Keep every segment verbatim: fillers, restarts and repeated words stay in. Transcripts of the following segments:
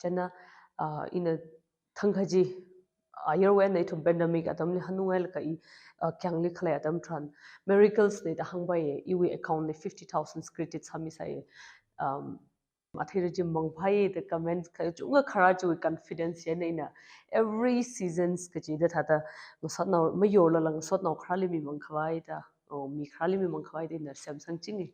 Chieina, uh, ina thangkha chi, uh, year one na ithum pandemic atamli hanunghailaga i, uh, kayāngli khalei atam tharan, miracles na da hāngpaiya, iwui account li fifty thousand credit sāmisai. Um, athei rajim mangphai da comment kachungkha kharā chiwui confidence chieina ina every seasons kaji da thāda ngasotnao, mayorlala ngasotnao kharāli mimang khavai da, oh, mi kharāli mimang khavai da ina semsangchinga.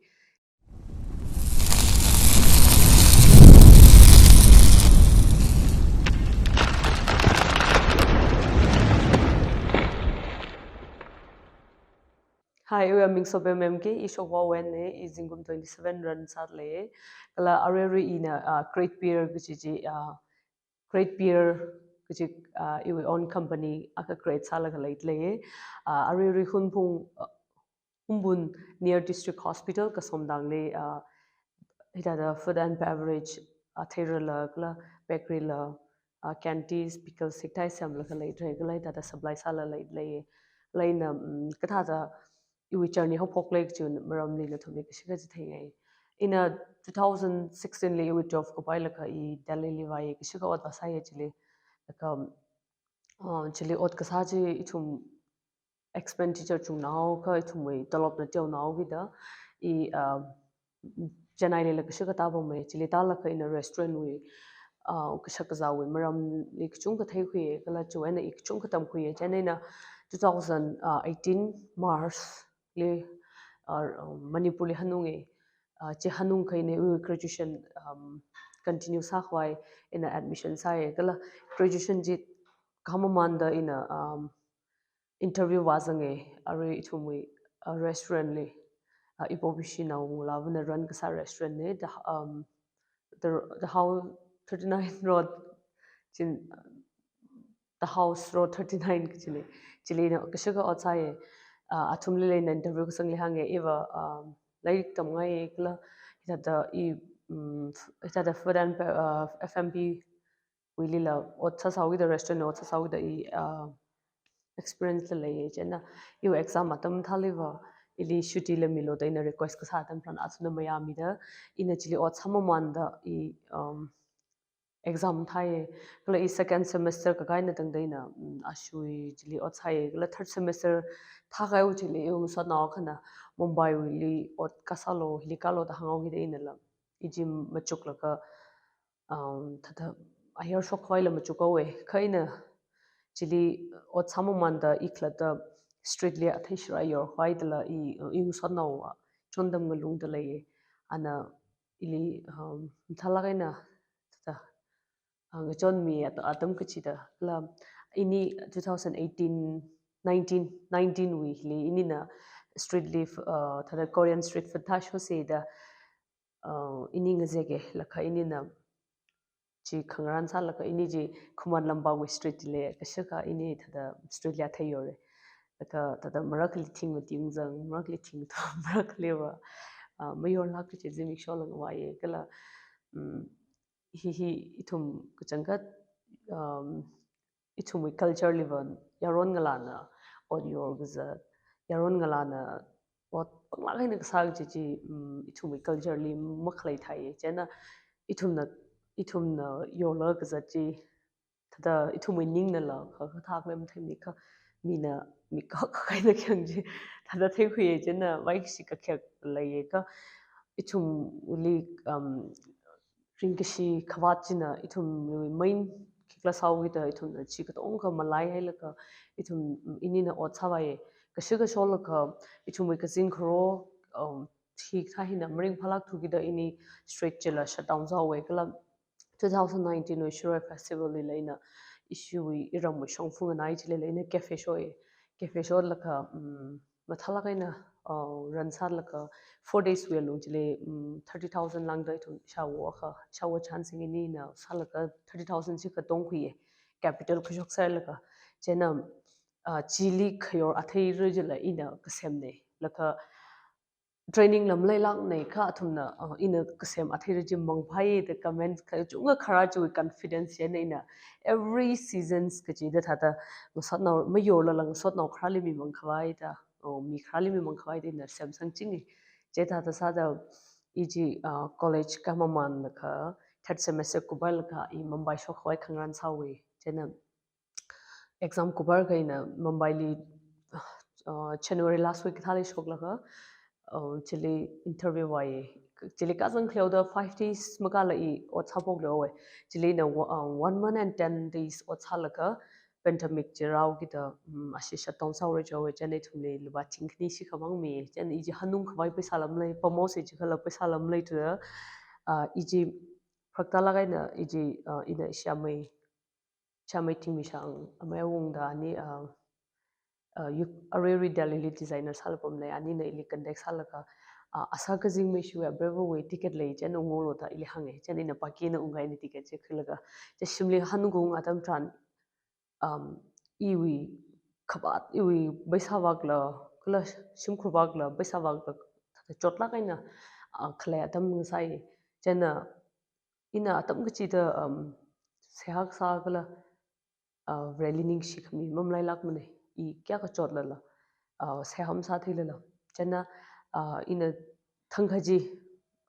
Hi, iwui aming Sobem M K, i Shokvaowui eina, i zingkum twenty-seven ran sālei. Kala aruirui ina, ah, Create Beer kaji chi, ah, Create Beer kaji, ah, iwui own company akha create sālaga leilei. Ah, aruirui Hunphung, ah, Humbun near District Hospital Kasomdangli, ah, hithāda food and beverage, ah, athei rala, kala bakery la, ah, candies, pickles, hikathā semlaga leidalei, kala hithāda supply sālaga leidalei. Kala ina, mm, kathāda iwui journey haophoklei kaji maramli nathumli kashikha chitheingai. Ina two thousand sixteen li iwui twelve kapailakha i Delhi li vāya, kashikha ot vāsāya chili. Laga, uh, chili ot kasā chi ithum expenditure chunghaoakha ithumwui tolopna teohaokida i, uh, Chennai lila kashikha tāpamma, chili tālaga ina restaurant wui, ah, kashak kazāwui maramli kachungkha theikhuiya, kala chiwui eina i kachungkha tamkhuiya. Chieina ina two thousand eighteen March li, ah, Manipur li hanunga. Ah, chi hanungkha ina iwui graduation, um, continue sākhavai ina admission sāya. Kala graduation chi khā mamānda ina, um, interview vāzanga, arui ithumwui, uh, restaurant li, uh, ipo bishi naongalāvana run kasā restaurant na, the, um, the, the House thirty-nine Road, chin, the House Road thirty-nine kachili, chili ina kashikha ot sāya, uh, athumlila ina interview kasangli hānga, iva, um, lairik tamngai kala, hithāda i, um, hithāda food and, uh, F and B wuilila ot sāsāhaokida, restaurant ot sāsāhaokida i, ah, experience la leiya. Chieina iwui exam atam thāliva ili chutti la milu da ina request kasā atam tharan athumna mayāmida, ina chili ot sāmamānda i, um, exam thāya. Kala i second semester kakā eina tangda ina, um, ashiwui chili ot sāya. Kala third semester thākahaiwui chili iwui ngasotnao akhana Mumbai wuili ot kasālu, hili kālu da hānghaokida inala i chi machuklaga, um, thāda ayar shokkhavaila machukhaowa. Kha ina chili ot sāmamānda i khalatta street li athei shira yorkhavai dala i, uh, iwui ngasotnaova chondam ngalungda leiya. Ana ili, um, mathālāk eina thāda, uh, ngachonmi at-, atam kachida. Kala ini two thousand eighteen, nineteen, nineteen wuili inina street li, uh, thāda Korean street food thāshosei da, uh, ini ngazeka, laga inina chi khangarān sālaga ini chi Khuman Lampakwui street chili kashikha ini thāda street li athei yora. Laga thāda marakhali thing mati ungzang, marakhali thing to, marakhaliva, ah, mayorlāk kaji zimiksho langvāya kala, um, hi hi ithum kachangkhat, um, ithumwui culture liva yaron ngalāna ot yorkazat, yaron ngalāna ot panglāk eina kasā kaji chi, um, ithumwui culture li makhalei thāya. Chieina ithumna, ithumna yorlaga kazat chi, thāda ithumwui ningnala kha, kha thākle matheimana kha, mina mi kha, kha kaina khayang chi thāda theikhuiya. Chieina vaikashi kakhayak leiya kha, ithumli, um, ringkashi khavāt china ithumwui main khikhala sāhaokida ithumna chi katonga khamaleihailakha ithum inina ot sāvāya. Kashikha sholaga ithumwui kazing kharo, um, hikathā hina maringphālākthu kida ini street chila shutdown sāhaowa kala two thousand nineteen wui Shirui Festival lila ina ishiwui iramwui shongfa nganai chilila ina cafe shoya. Cafe sholaga, um, mathālāk eina, uh, run sālaga four days wui alung chili, um, thirty thousand lāngda ithum shawo akha, shawo chānsing inina sālaga thirty thousand chi katongkhuiya. Capital kashok sālaga. Chieina, uh, chili khayor athei rajila ina kasemna. Laga training la maleilākna kha athumna, uh, ina kasem athei raji mangphai da comment kachungkha kharā chiwui confidence chieina ina every seasons kachida thāda ngasotnao, mayorlala ngasotnao kharāli mimang khavai da, oh, mi kharāli mimang khavai da ina semsangchinga. Chithāda sāda i chi, uh, college kāmamānlaga third semester kuphailakha i Mumbai shokkhavai khangarān sāhaowa. Chieina exam kuphailakha ina Mumbaili, uh, January last week kathāli shoklaga, uh, chili interview vāya. Chili kazang khaleoda five days makāla i ot sāphokluihaowa. Chili ina wa-, uh, one month and ten days ot sālaga pandemic chi rāhaokida, um, ashi shutdown sāhaora jihaowa. Chieina ithumli lupā thingkhani shikha mang mi. Chieina i chi hanungkhavai paisāla malei, pamhaosa jikhala paisāla maleithuda, uh, i chi pharaktā lāk eina i chi, uh, ina shimei, shimei thingmi shang amei awungda ani, uh, uh, yu-, arui arui Delhili designer sālaga pamlei, anina ili contact sālaga, uh, asā kazing mei shuwa, Braverwui ticket lei, chieina unghaolu da ili hānga. Chieina ina pākina ungngai ni ticket chi khuilaga. Chi shimli hanung khaung atam tharan, um, iwui khavāt, iwui paisā vākla, kala shimkhur vākla, paisā vākla, thāda chotlāk eina, uh, khalei atam ngasai. Chieina ina atam kachida, um, seihā kasā kala, uh, Vareli ningshi khami mamalailākmana, i kayākha chotlala, uh, seihā masātheilala. Chieina, uh, ina thangkha chi,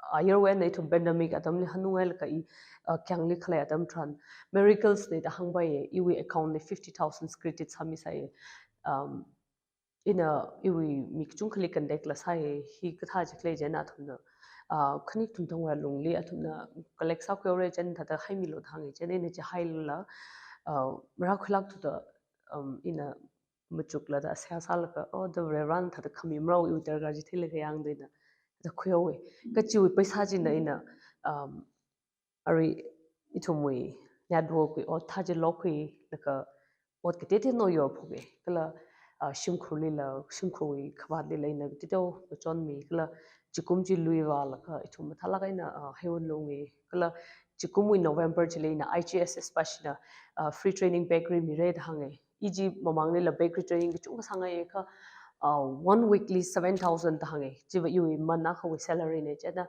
uh, ayarwui eina ithum pandemic atamli hanunghailaga i, uh, kayāngli khalei atam tharan, miracles na da hāngpaiya, iwui accountli fifty thousand credit sāmisai. Um, ina iwui mi kachungkhali contact la sāya, hikathā chi khalei chieina athumna, ah, khani kathum thangwui lungli athumna collect sākhuihaora, chieina thāda haimilu da hānga. Chieina ina chi hailala, ah, marākhuilākthuda, um, ina machuklaga seihā sālaga, oh, the Reverend thāda khami marao, iwui darkar chi theilaga yangda ina thāda khuihaowa. Kha chiwui paisā china ina, um, arui ithumwui networkwui ot thā chi lokhuilaga ot kateonao yorphoka. Kala, ah, shimkhurlila, shimkhurwui khavātlila ina kateonao ngachonmi. Kala chikum chi lui vālaga ithum mathālāk eina, ah, heiwon lunga. Kala chikumwui November chili ina I G S S pāshina, ah, free training bakery mira da hānga. I chi mamanglila bakery training kachungkha sāngaiya kha, ah, one weekly seven thousand da hānga. Chiva iwui month akhawui salaryna. Chieina,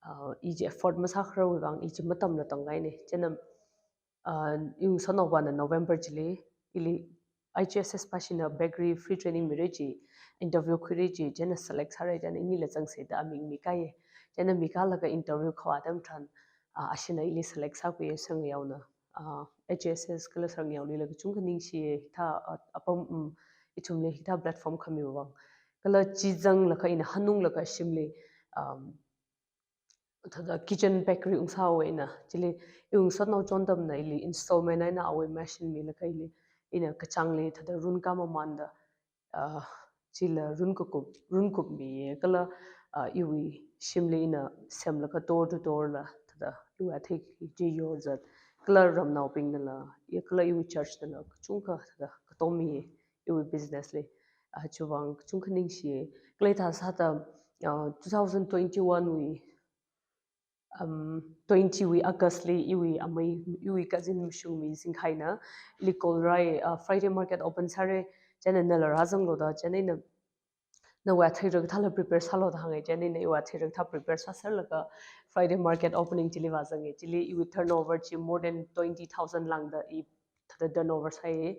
uh, i chi afford masākharawui vang i chi matamla tangngaina. Chieina, uh, iwui ngasotnaopana November chili ili I G S S pāshina bakery free training mira chi, interview khuira chi, chieina select sāra, chieina inila zangsa da aming mikaiya. Chieina mikalaga interview khavā atam tharan, uh, ashina ili select sākhuiya, Sarngayaona. Uh, I G S S kala Sarngayaolila kachungkha ningshiya, hithā, uh, apam, um, ithumli hithā platform khamiwui vang. Kala chi zanglaga ina hanunglaga shimli, um, thāda kitchen bakery ungsāhaowa ina. Chili iwui ngasotnao chon atamna ili installment eina awui machine milaga ili ina kachāngli thāda run kamamānda, ah, chila run kakup, run kupmiya kala, ah, iwui shimli ina semlaga door to door la thāda iwui athei chi yorzat. Kala ramnaobingnala, ya kala iwui churchnala kachungkha thāda katommiya iwui businessli. Ah, chiwui vang kachungkha ningshiya. Kala hithā sāda, ah, two thousand twenty-one wui, um, twenty wui Augustli iwui amei, iwui cousin mashungmi Zingkhaina ili call rāi, ah, Friday market open sāra, chieina nala rāzanglu da, chieina ina nawui athei rakathāla prepare sālu da hānga. Chieina ina iwui athei rakathā prepare sāserlaga Friday market opening chili vāzanga. Chili iwui turnover chi more than twenty thousand lāngda i thāda turnover sāya.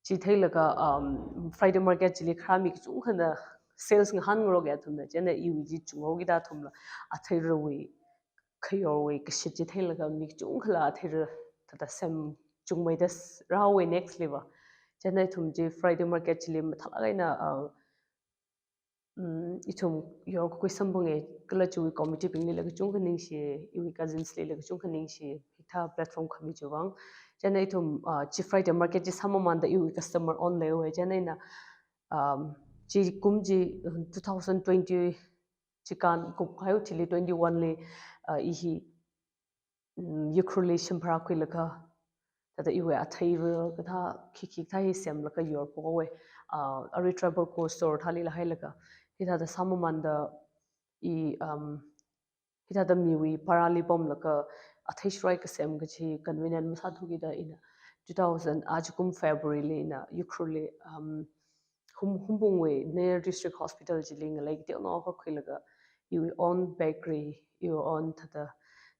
Chi theilaga, um, Friday market chili kharā mi kachungkhana sales ngahānngaroka athumna. Chieina iwui chi chunghaokida athumla athei rawui, khayorwui kashit chi theilaga mi kachungkhala athei ra thāda semchungmeida s-, rāhaowa next liva. Chieina ithum chi Friday market chili mathālāk eina, uh, um, ithum yorkakhui samphanga, kala chiwui committeebinglila kachungkha ningshiya, iwui cousinslila kachungkha ningshiya, hithā platform khami chiwui vang. Chieina ithum, ah, chi Friday market chi sāmamānda iwui customer onleihaowa. Chieina ina, um, chi kum chi, um, two thousand twenty chikān kupkahai thili twenty-oneli, ah, i hi, mm, Ukhrulli shim pharākhuilaga, thāda iwui athei ra kathā khikhi kathā hi semlaga yorphokhaowa, ah, arui Tribal Co store thālila hailaga, hithāda sāmamānda i, um, hithāda miwui parali pamlaga athei sharai kasem kachi convenient masāthukida ina two thousand, ah, chikum Februaryli ina Ukhrulli, um, Hum-, Hungpungwui Nayar District Hospital chili ngalei kateonao akha khuilaga, iwui own bakery, iwui own thāda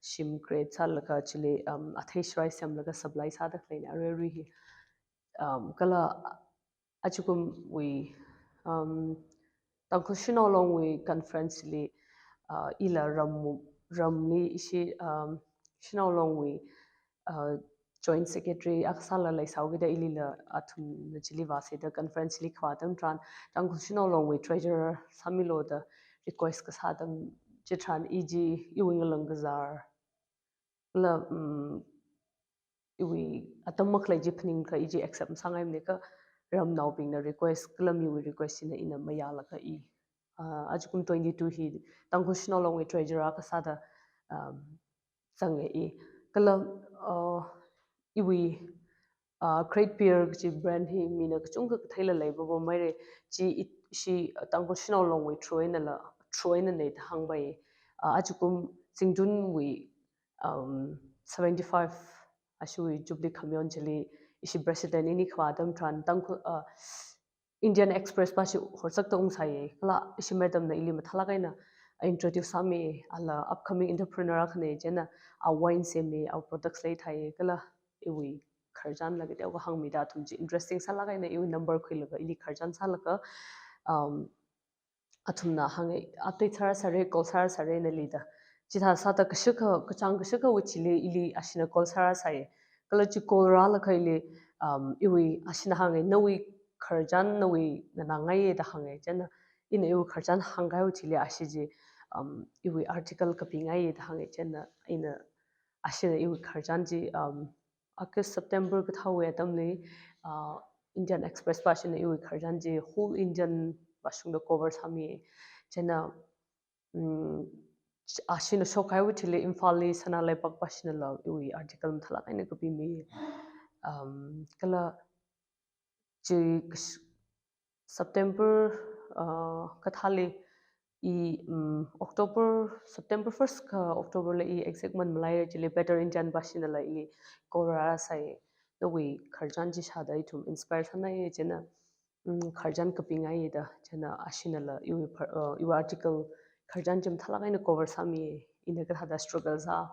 shim create sālaga chili, um, athei sharai semlaga supply sāda khaleina arui arui hi. Um, kala achikumwui, um, Tangkhul Shanao Long wui conference li, uh, ila ram mu-, ramli ishi, um, Shanao Longwui, uh, Joint Secretary akha sāla leisāhaokida ilila athumna chili vāsāda conference li khavā atam tharan, Tangkhul Shanao Longwui Treasurer sāmilu da request kasā atam chitharan i chi iwui ngalang kazār kala, um, iwui atam makhalei chi phaningakha i chi accept masāngaimana kha ramnaobingna request kala miwui request china ina mayālaga i, ah, ajakum twenty-two hi Tangkhul Shanao Longwui Treasurer kasāda, um, zanga i. Kala, uh, iwui, uh, Great Beer kaji brand hi mina kachungkha katheila leipapamhaira, chi i, ishi, uh, Tangkhul Shanao Longwui through einala, through einana da hāngpai. Uh, ajakum Zingtunwui, um, seventy-five ashiwui Jubilee khamayon chili ishi President ini khavā atam tharan Tangkhul, uh, Indian Express pa chi horsakta ungsāya. Kala ishi madam na ili mathālāk eina introduce sāmi, ala upcoming entrepreneur akhana, chieina a wine semi, a products leithai, kala iwui khararchanla kateokha hāngmida athum chi interesting sālāk eina iwui number khuilaga ili khararchan sālaga, um, athumna hānga, update sāra sāra, call sāra sāra nali da. Chithā sāda kashakha, kachāng kashakhawui chili ili ashina call sāra sāya. Kala chi call rālaga ili, um, iwui ashina hānga, nawui khararchan nawui nganāngaiya da hānga. Chieina ina iwui khararchan hāngkahaiwui chili ashi chi, um, iwui article kapingaiya da hānga. Chieina ina ashina iwui khararchan chi, um, August, September kathāwui atamli, uh, Indian Express pa shina iwui khararchan chi whole Indian vāshungda cover sāmi. Chieina, mm, ashina shokkahaiwui chili Imphal li Sanaleibak pa shinala iwui article mathālāk eina kapimi. Um, kala chi kash-, September, uh, kathāli i, um, October, September first ka October la i exact man maleira, chili Better Indian pa shinala ili call rāra sāya. Nawui khararchan chi shāda ithum inspire sānaiya, chieina, um, khararchan kapingaiya da, chieina ashinala iwui par-, uh, iwui article khararchan chi mathālāk eina cover sāmi, ina kathāda struggle sā,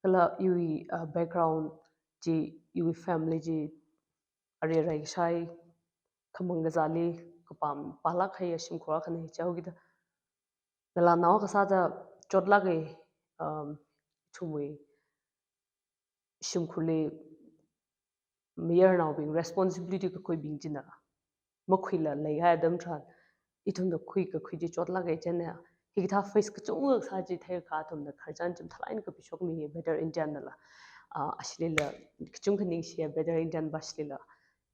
kala iwui, uh, background chi, iwui family chi, ari rai kashai, khamang kazāli kapam pālāk kahai shimkhur akhana, chihaokida ngalānao kasāda chotlāka, um, ithumwui shimkhurli mayarnaobing responsibility kakhuibing china makhuila leihai atam tharan, ithumna khui kakhui chi chotlāka, chieina hikathā face kachungkha sā chi theikha athumna khararchan chi mathālāk eina kapishokmi Better Indian nala. Ah, ashilila kachungkha ningshiya Better Indian pa shilila.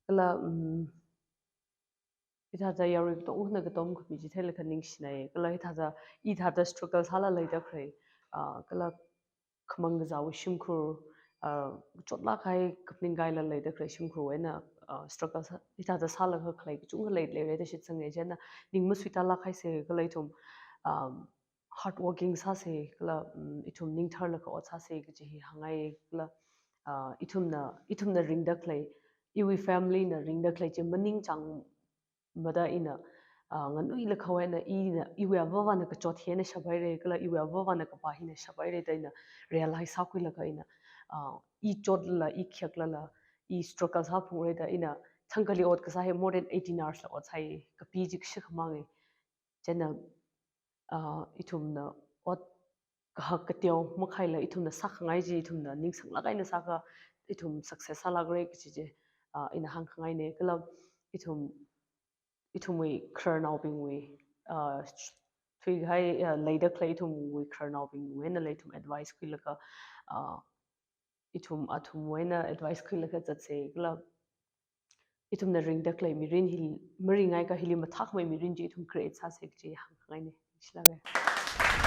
Kala, um, hithāda yarui katongna katom khami chi theilaga ningshinai. Kala hithāda, i thāda struggle sāla leida khalei, ah, kala khamang kazāwui shimkhur, ah, chotlāk kahai kaphaning kahaila leida khalei shimkhurwui eina, ah, struggle sā, hithāda sālaga khalei kachungkha lei, leira da shitsanga, chieina ning masuitālāk haisa, kala ithum, um, hard working sāsa, kala, um, ithum ningtharlaga ot sāsa kaji hi hāngngai, kala, ah, ithumna, ithumna ringda khalei, iwui family na ringda khalei chi maningchāng mada ina, ah, nganuilakha eina ina, iwui avāvana kachot hi eina shaphaira, kala iwui avāvana kapā hi eina shaphaira da ina realize sākhuilaga ina, ah, i chotlala, i khayaklala, i struggle sāphungra da ina thangkhali ot kasā hi more than eighteen hours la ot sāi, kapi chi kashakha manga. Chieina, ah, ithumna ot kahak kateo makhaila ithumna sākhangai chi ithumna ningsanglāk eina sākha ithum success sālākra kaji chi, ah, ina hāngkhangaina. Kala ithum, ithumwui khararnaobingwui, ah, thuikahai, ah, leida khalei ithumwui khararnaobingwui einala ithum advice khuilaga, ah, ithum athumwui eina advice khuilaga zatsa, kala ithumna ringda khalei mirin hi, maringngaikha hili mathākhamei mirin chi ithum create sāsa kaji hāngkhangaina. Ningshilāka.